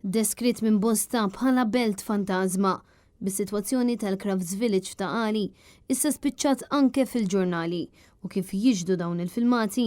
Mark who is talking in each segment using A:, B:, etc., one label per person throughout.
A: Deskritt minn bosta bħala belt fantażma, bis-sitwazzjoni tal-Crafts Village f'Ta' Qali issa spiċċat anke fil-ġurnali u kif jixhdu dawn il-filmati,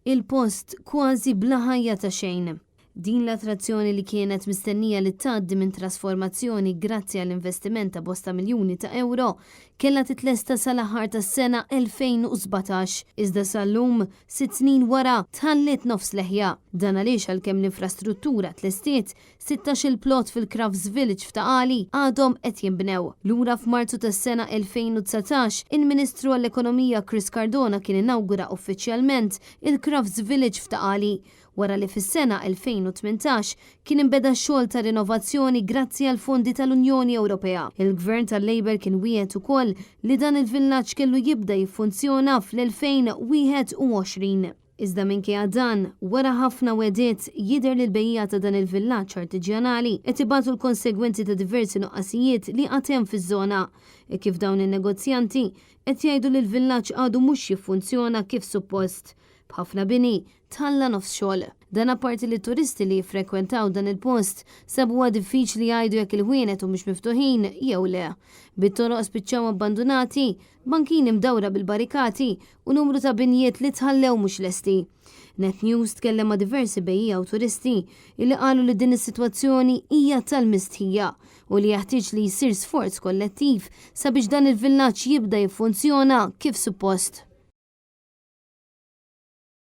A: il-post kważi bla ħajja ta' xejn. Din l-attrazzjoni li kienet mistennija li tgħaddi minn trasformazzjoni grazzi għall-investiment ta' bosta miljuni ta' ewro, kellha titlesta sal-aħħar tas-sena 2017, iżda sal-lum, Sitt snin wara, tħalliet nofs leħja. Dan għaliex għalkemm l-infrastruttura tlestiet, sittax-il plot fil-Crafts Village f'Ta' Qali għadhom qed jinbnew. Lura f'Marzu tas-sena 2019, il-Ministru għall-Ekonomija Chris Cardona kien inawgura uffiċjalment il-Crafts Village f'Ta' Qali, wara li fis-sena 2018 kien inbeda x-xogħol ta' rinovazzjoni grazzi għal fondi tal-Unjoni Ewropea. Il-Gvern tal-Labour kien wiegħed ukoll li dan il-villaġġ kellu jibda jiffunzjona fl-2021. Iżda minkejja dan, wara ħafna wegħdiet, jidher li l-bejjiegħa ta' dan il-villaġġ artiġjanali qed ibatu l-konsegwenzi ta' diversi nuqqasijiet li għad hemm fiż-żona, hekk kif dawn in-negozjanti qed jgħidu li l-villaġġ għadu mhux jiffunzjona kif suppost, b'ħafna bini tħalla nofs xogħol. Dan apparti li t-turisti li jiffrekwentaw dan il-post sabuha diffiċli jgħidu jekk il-ħwienet humiex miftuħin jew le. Bit-toroq spiċċaw abbandunati, bankini mdawra bil-barikati u numru ta' binjiet li tħallew mhux lesti. Net News tkellem ma' diversi bejjiegħa u turisti illi qalu li din is-sitwazzjoni hija tal-mistħija u li jeħtieġ li jsir sforz kollettiv sabiex dan il-villaġġ jibda jiffunzjona kif suppost.